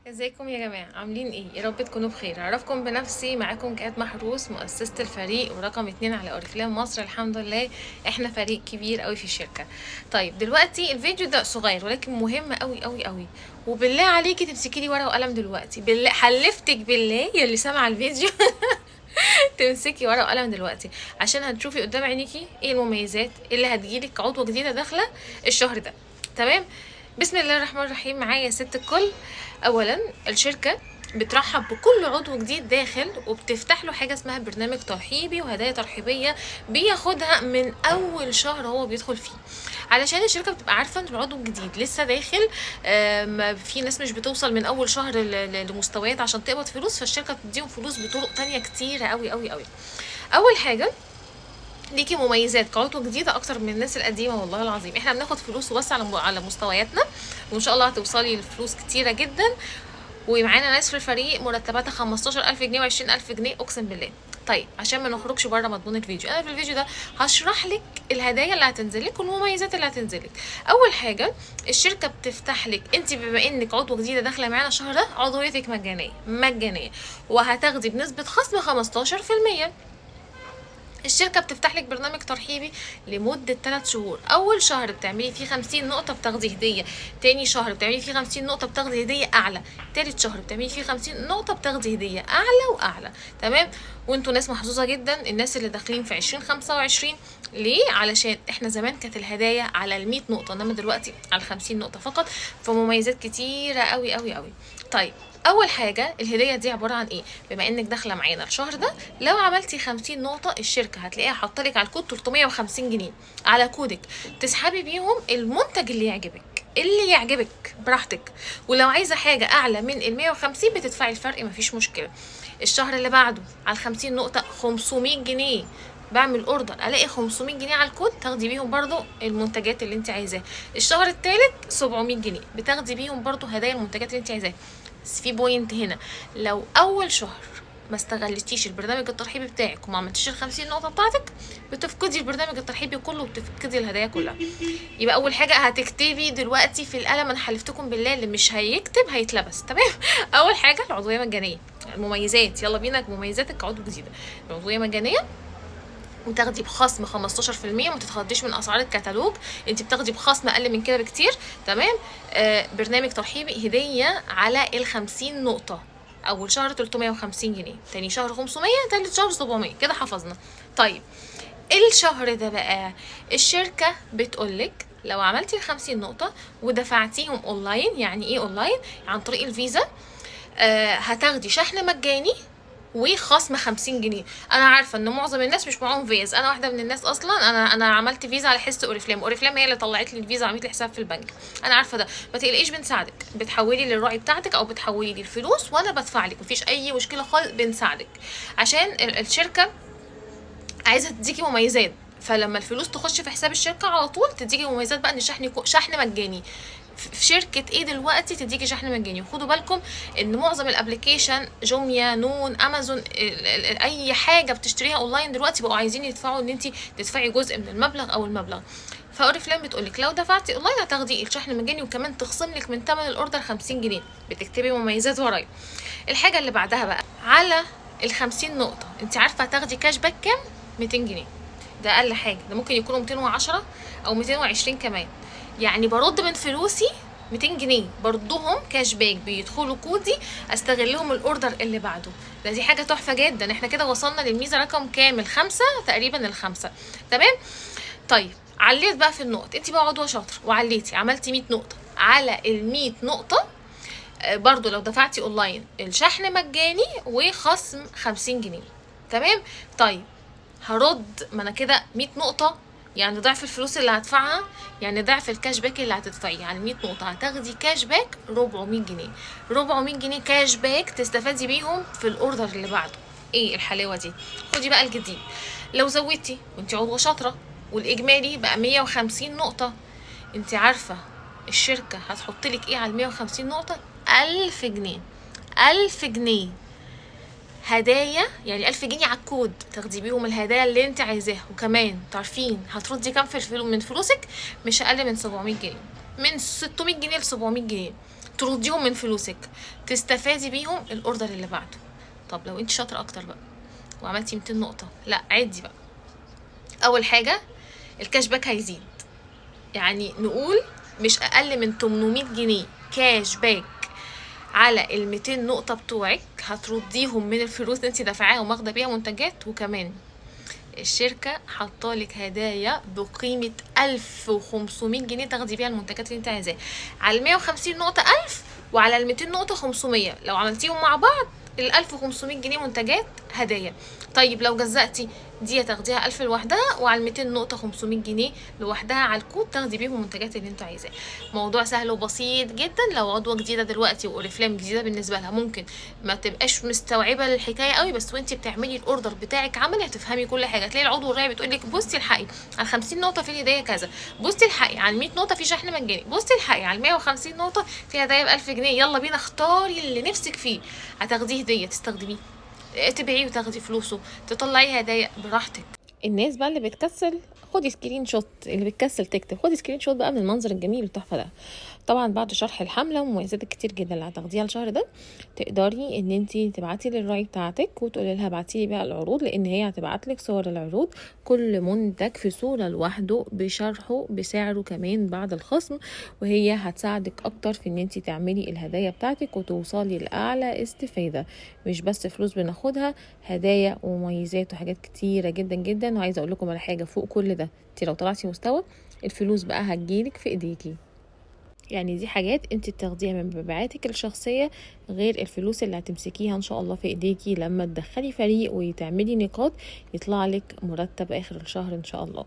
ازيكم يا جماعة؟ عاملين ايه؟ يا رب تكونوا بخير. اعرفكم بنفسي، معاكم جهاد محروس، مؤسسة الفريق ورقم 2 على اوريفلام مصر. الحمد لله احنا فريق كبير قوي في الشركة. طيب دلوقتي الفيديو ده صغير ولكن مهم قوي قوي قوي، وبالله عليكي تمسكي لي ورقة وقلم دلوقتي. بالله حلفتك بالله يا اللي سامعة الفيديو تمسكي ورقة وقلم دلوقتي عشان هتشوفي قدام عينيكي ايه المميزات اللي هتجيلك كعضوة جديدة داخلة الشهر ده. تمام؟ بسم الله الرحمن الرحيم. معايا ست الكل. اولا الشركة بترحب بكل عضو جديد داخل، وبتفتح له حاجة اسمها برنامج ترحيبي وهدايا ترحيبيه بياخدها من اول شهر هو بيدخل فيه، علشان الشركة بتبقى عارفه ان العضو الجديد لسه داخل. في ناس مش بتوصل من اول شهر لمستويات عشان تقبض فلوس، فالشركه بتديهم فلوس بطرق تانية كتيرة قوي قوي قوي. اول حاجة ليكي مميزات كعضو جديدة اكتر من الناس القديمة، والله العظيم احنا بناخد فلوس وبس على مستوياتنا، وان شاء الله هتوصلي لفلوس كتيرة جدا. ومعانا ناس في الفريق مرتباتها 15000 جنيه و20000 جنيه اقسم بالله. طيب عشان ما نخرجش بره مضمون الفيديو، انا في الفيديو ده هشرح لك الهدايا اللي هتنزل لك والمميزات اللي هتنزل لك. اول حاجة الشركة بتفتح لك انت بما انك عضوة جديدة داخله معانا الشهر ده، عضويتك مجانية مجانية، وهتاخدي بنسبة خصم 15%. الشركة بتفتح لك برنامج ترحيبي لمدة 3 شهور. اول شهر بتعملي فيه 50 نقطة بتاخدي هديه، تاني شهر بتعملي فيه 50 نقطة بتاخدي هديه اعلى، تالت شهر بتعملي فيه 50 نقطة بتاخدي هديه اعلى واعلى. تمام؟ وانتوا ناس محظوظة جدا، الناس اللي داخلين في 2025. ليه؟ علشان احنا زمان كانت الهدايا على ال 100 نقطة، انما دلوقتي على 50 نقطة فقط، فمميزات كتيرة قوي قوي قوي. طيب اول حاجة الهدية دي عبارة عن ايه؟ بما انك داخله معانا الشهر ده، لو عملتي 50 نقطة الشركة هتلاقيها حاطه لك على الكود 350 جنيه على كودك، تسحبي بيهم المنتج اللي يعجبك، اللي يعجبك براحتك. ولو عايزه حاجة اعلى من ال 150 بتدفعي الفرق، مفيش مشكلة. الشهر اللي بعده على 50 نقطة 500 جنيه، بعمل order الاقي 500 جنيه على الكود، تاخدي بيهم برضو المنتجات اللي انت عايزاها. الشهر الثالث 700 جنيه، بتاخدي بيهم برضو هدايا المنتجات اللي انت عايزاها. بس في point هنا، لو اول شهر ما استغلتيش البرنامج الترحيبي بتاعك وما عملتيش ال 50 نقطة بتاعتك، بتفقدي البرنامج الترحيبي كله وبتفقدي الهدايا كلها. يبقى اول حاجة هتكتبي دلوقتي في القلم، انا حلفتكم بالله اللي مش هيكتب هيتلبس. تمام؟ اول حاجة العضوية مجانية، المميزات، يلا بينا مميزاتك كعضو جديدة. العضوية مجانية وتاخدي بخصم 15%، ما تتخضيش من اسعار الكتالوج، انت بتاخدي بخصم اقل من كده بكتير. تمام؟ برنامج ترحيبي، هديه على ال 50 نقطة، اول شهر 350 جنيه، تاني شهر 500، تالت شهر 700. كده حفظنا. طيب الشهر ده بقى الشركة بتقولك لو عملتي ال 50 نقطة ودفعتيهم اونلاين، يعني ايه اونلاين؟ عن طريق الفيزا، هتاخدي شحن مجاني وخصم 50 جنيه. انا عارفه ان معظم الناس مش معاهم فيز، انا واحدة من الناس اصلا، انا عملت فيزا على حس اوريفلام، اوريفلام هي اللي طلعت لي الفيزا وعملت لي حساب في البنك، انا عارفه ده. ما تقلقيش بنساعدك، بتحولي للراعي بتاعتك او بتحولي لي الفلوس وانا بدفع لك، مفيش اي مشكلة خالص، بنساعدك عشان الشركة عايزه تديكي مميزات. فلما الفلوس تخش في حساب الشركة على طول تديكي مميزات بقى ان الشحن يكون شحن مجاني. في شركة ايه دلوقتي تديكي شحن مجاني؟ وخدوا بالكم ان معظم ال application، جوميا، نون، امازون، اي حاجة بتشتريها اونلاين دلوقتي بقوا عايزين يدفعوا ان انت تدفعي جزء من المبلغ او المبلغ. فاوريفلام بتقولك لو دفعتي اونلاين هتاخدي الشحن المجاني وكمان تخصم لك من ثمن ال order 50 جنيه. بتكتبي مميزات ورايا. الحاجة اللي بعدها بقى على ال 50 نقطة، انت عارفه هتاخدي cash back كام؟ 200 جنيه، ده اقل حاجة، ده ممكن يكونوا 210 او 220 كمان. يعني برد من فلوسي 200 جنيه بردهم cash back، بيدخلوا كودي استغلهم ال order اللي بعده. ده دي حاجة تحفة جدا. احنا كده وصلنا للميزه رقم كام؟ ال5 تقريبا، ال5. تمام؟ طيب عليت بقى في النقط، انت بقى عضوة شاطرة وعليتي، عملتي 100 نقطة. على ال 100 نقطة برضو لو دفعتي اونلاين الشحن مجاني وخصم 50 جنيه. تمام؟ طيب هرد، ما انا كده 100 نقطة يعني ضعف الفلوس اللي هدفعها، يعني ضعف ال cash back اللي هتدفعيه. على 100 نقطة هتاخدي cash back 400 جنيه، 400 جنيه cash back تستفادي بيهم في ال order اللي بعده. ايه الحلاوة دي؟ خدي بقى الجديد، لو زودتي وانت عضوة شاطرة والاجمالي بقى 150 نقطة، انت عارفة الشركة هتحط لك ايه على 150 نقطة؟ 1000 جنيه. 1000 جنيه هدايا، يعني 1000 جنيه على الكود تاخدي بيهم الهدايا اللي انت عايزاها. وكمان تعرفين هتردي كام في من فلوسك؟ مش اقل من 700 جنيه، من 600 جنيه ل 700 جنيه. ترديهم من فلوسك، تستفادي بيهم ال order اللي بعده. طب لو انت شاطرة اكتر بقى وعملتي 200 نقطة، لا عدي بقى. اول حاجة ال cash back هيزيد، يعني نقول مش اقل من 800 جنيه cash back على ال 200 نقطة بتوعك، هترديهم من الفلوس اللي انت دافعاها وواخده بيها منتجات. وكمان الشركة حاطالك هدايا بقيمة 1500 جنيه تاخدي بيها المنتجات اللي انت عايزاها. على ال 150 نقطة 1000، وعلى ال 200 نقطة 500. لو عملتيهم مع بعض ال 1500 جنيه منتجات هدايا. طيب لو جزأتي دي تاخديها 1000 لوحدها، وعلى ال 200 نقطة 500 جنيه لوحدها على الكود تاخدي بيهم المنتجات اللي انت عايزاها. موضوع سهل وبسيط جدا. لو عضوة جديدة دلوقتي واوريفلام جديدة بالنسبة لها ممكن ما تبقاش مستوعبة الحكاية قوي، بس وانت بتعملي ال order بتاعك عملي هتفهمي كل حاجة. تلاقي العضو الراعي بتقول لك بصي الحقي على 50 نقطة في الهدية كذا، بصي الحقي على 100 نقطة في شحن مجاني، بصي الحقي على 150 نقطة في هدايا ب 1000 جنيه، يلا بينا اختاري اللي نفسك فيه. هتاخديه هدية، تستخدميه، تبيعيه وتاخدي فلوسه، تطلعي هدايا براحتك. الناس بقى اللي بتكسل خدي screenshot، اللي بتكسل تكتب خدي screenshot بقى من المنظر الجميل التحفة ده. طبعا بعد شرح الحملة ومميزات كتير جدا اللي هتاخديها الشهر ده، تقدري ان انت تبعتي للراعي بتاعتك وتقولي لها ابعتي لي بقى العروض، لان هي هتبعت لك صور العروض، كل منتج في صوره لوحده بشرحه بسعره كمان بعد الخصم، وهي هتساعدك اكتر في ان انت تعملي الهدايا بتاعتك وتوصلي لاعلى استفاده. مش بس فلوس بناخدها، هدايا ومميزات وحاجات كتيرة جدا جدا. وعايزه اقول لكم على حاجة فوق كل ده، انت لو طلعتي مستوى الفلوس بقى هتجيلك في ايديكي. يعني دي حاجات انت بتاخديها من مبيعاتك الشخصية، غير الفلوس اللي هتمسكيها ان شاء الله في ايديكي لما تدخلي فريق وتعملي نقاط يطلع لك مرتب اخر الشهر ان شاء الله.